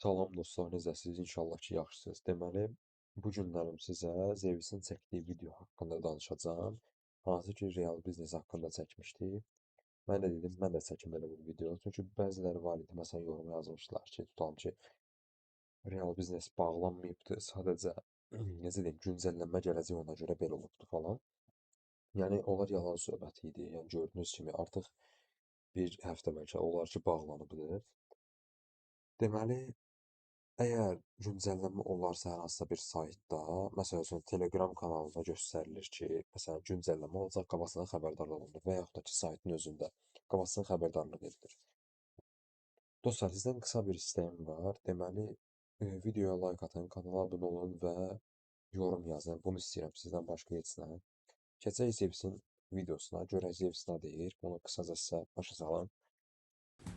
Salam dostlar, necəsiniz? İnşallah ki, yaxşısınız. Deməli, bu günlərim sizə Zeus'un çəkdiyi video haqqında danışacağam. Hansı ki, real biznes haqqında çəkmişdi. Mən də dedim, mən də çəkim belə bir video. Çünki bəziləri var idi, məsələn, yorum yazmışdılar ki, tutalım ki, real biznes bağlanmayıbdı, sadəcə, necə deyim, güncəllənmə gələcək ona görə belə olubdu falan. Yəni, onlar yalan söhbət idi. Yəni, gördüyünüz kimi artıq bir həftə bəlkə olar ki, bağlanıbdı. Deməli, əgər güncəllənmə olarsa hər hansısa bir saytda, məsəl üçün Telegram kanalında göstərilir ki, məsələn, güncəllənmə olacaq, qabaqcadan xəbərdar olunur və yaxud da ki, saytın özündə qabaqcadan xəbərdarlıq edilir. Dostlar, sizdən qısa bir istəyim var. Deməli, videoya like atın, kanala abunə olun və yorum yazın. Bunu istəyirəm sizdən, başqa heç nə. Keçək Zeus'in videosuna, görək Zeus nə deyir. Bunu qısaca sizə başa salım.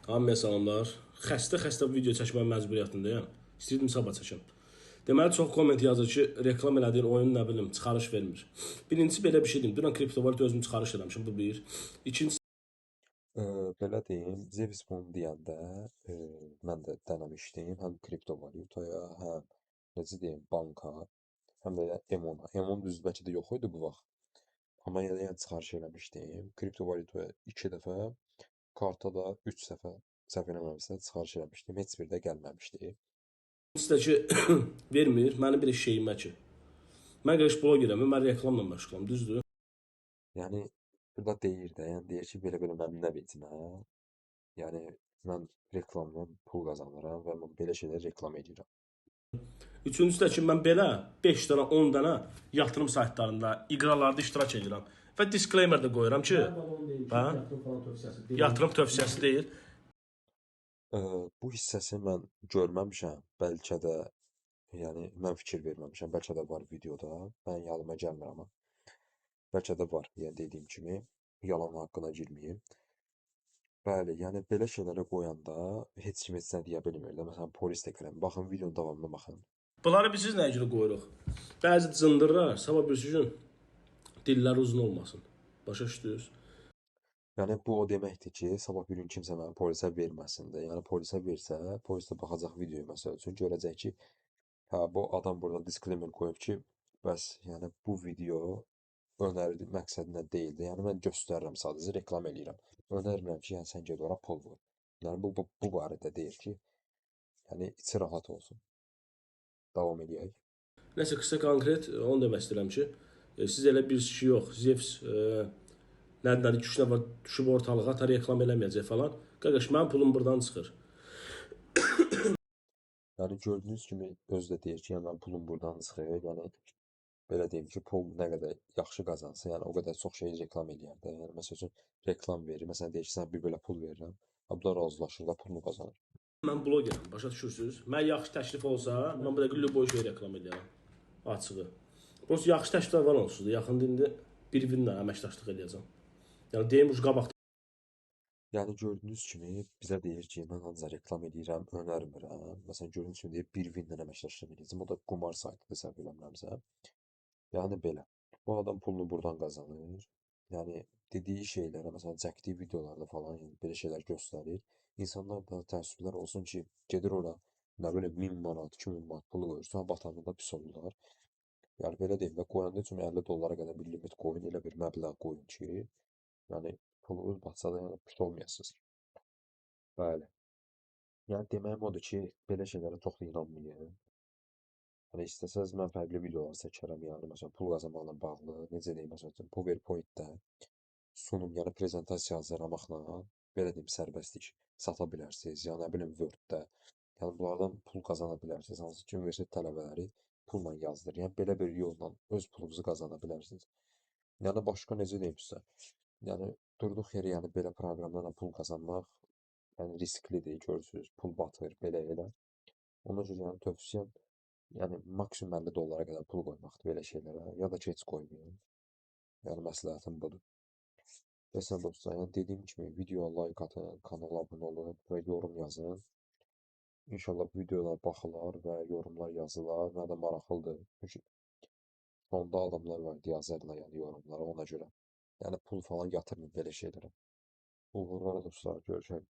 Hamıya salamlar. Xəstə-xəstə video çəkməyə məcburiyyətindəyəm. İstəyirdim sabah çəkim. Deməli, çox komment yazır ki, reklam elədiyin oyun nə bilim, çıxarış vermir. Birincisi belə bir şey deyim. Dünən kriptovalyuta özüm çıxarış eləmişim, bu bir. İkincisi Belə deyim, Zeus bunu deyəndə mən də dənəmişdim həm kriptovalyutaya, həm necə deyim, banka, həm də M10-a. M10 düzdür, bəlkə də yox idi bu vaxt. Amma yəni çıxarış eləmişdim. Kriptovalyutaya 2 dəfə, karta da 3 dəfə səhv eləmirəmsə çıxarış eləmişdim. Heç biri də gəlməmişdi. də ki, vermir. Mənim bir şeyimə ki. Mən qardaş blogerəm, mən reklamla məşğulam, düzdür? Yəni burada deyir də, yəni deyir ki, belə-belə mənim nə vecinə. Yəni mən reklamdan pul qazanıram və mən belə şeylər reklam edirəm. Üçüncüsü də ki, mən belə 5 dənə, 10 dənə yatırım saytlarında, iqralarda iştirak edirəm. Və disclaimer də qoyuram ki, hə? Yatırım falan tövsiyəsi deyil. Yatırım tövsiyəsi deyil. Bu hissəsini mən görməmişəm. Bəlkə də, yəni mən fikir verməmişəm. Bəlkə də var videoda. Mən yadıma gəlmir amma. Bəlkə də var. Yəni dediyim kimi yalan haqqına girməyim. Bəli, yəni belə şeylərə qoyanda heç kim heç nə deyə bilmir də. Məsələn, polis də gələn. Baxın, videonun davamına baxın. Bunları biz siz nəyə görə qoyuruq? Bəzi cındırlar, sabah birisi gün dilləri uzun olmasın. Başa düşdünüz? Yəni bu o deməkdir ki, sabah bir gün kimsə məni polisə verməsin də. Yəni polisə versə, polis də baxacaq videoya məsəl üçün, görəcək ki, hə bu adam burada disclaimer qoyub ki, bəs yəni bu video önəri məqsədinə deyildi. Yəni mən göstərirəm, sadəcə reklam eləyirəm. Önərmirəm ki, yəni sən get ora pul vur. Yəni bu barədə deyir ki, yəni içi rahat olsun. Davam eləyək. Nəsə qısa konkret onu demək istəyirəm ki, siz elə bilirsiniz ki, yox, Zeus nədir, 2-3 nəfər düşüb ortalığa, ta reklam eləməyəcək falan. Qardaş, mənim pulum buradan çıxır. Yəni gördüyünüz kimi özü də deyir ki, yəni mənim pulum buradan çıxır. Yəni belə deyim ki, pul nə qədər yaxşı qazansa, yəni o qədər çox şey reklam eləyər də. Yəni məsəl üçün reklam verir. Məsələn deyir ki, sənə bir belə pul verirəm. Ha, bu da razılaşır da pulunu qazanır. Mən blogerəm, başa düşürsünüz? Mən yaxşı təklif olsa, mən bu dəqiqə lüboy şey reklam eləyərəm. Açığı. Prosta yaxşı təkliflər var onsuz da. Yaxında indi bir-birinlə əməkdaşlıq eləyəcəm. Yəni deyim, ucu qabaq Yəni gördüyünüz kimi bizə deyir ki, mən ancaq reklam eləyirəm, önərmirəm. Məsələn, gördüyünüz kimi deyir, bir-birinlə əməkdaşlıq eləyəcəm. O da qumar saytıdır, səhv eləmirəmsə. Yəni belə. Bu adam pulunu buradan qazanır. Yəni dediyi şeylərə, məsələn, çəkdiyi videolarda falan, yəni belə şeylər göstərir. İnsanlar da təəssüflər olsun ki, gedir ora, nə bilim, 1000 manat, 2000 manat pulu qoyur, sonra batanda da pis olurlar. Yəni belə deyim də, qoyanda üçün 50 dollara qədər bir limit qoyun, elə bir məbləğ qoyun ki, yəni pulunuz batsa da yəni pis olmayasınız. Bəli. Yəni deməyim odur ki, belə şeylərə çox da inanmayın. Yəni istəsəz mən fərqli videolar çəkərəm, yəni məsələn pul qazanmaqla bağlı, necə deyim, məsəl üçün PowerPoint-də sunum, yəni prezentasiya hazırlamaqla, belə deyim, sərbəst iş sata bilərsiniz, ya nə bilim Word-də. Yəni bunlardan pul qazana bilərsiniz. Hansı ki, universitet tələbələri pulla yazdırır. Yəni belə bir yolla öz pulunuzu qazana bilərsiniz. Yəni başqa necə deyim sizə? Yəni durduq yerə yəni belə proqramlarla pul qazanmaq yəni risklidir, görürsünüz, pul batır, belə elə. Ona görə yəni tövsiyəm yəni maksimum 50 dollara qədər pul qoymaqdır belə şeylərə, ya da ki heç qoymayın. Yəni məsləhətim budur. Məsələn dostlar, yəni dediyim kimi videoya like atın, kanala abunə olun və yorum yazın. İnşallah bu videolar baxılar və yorumlar yazılar. Mənə də maraqlıdır. Çünki sonda adamlar var, yazarlar yəni yorumlara ona görə. Yəni pul falan yatırmayın belə şeylərə. Uğurlar dostlar, görüşək.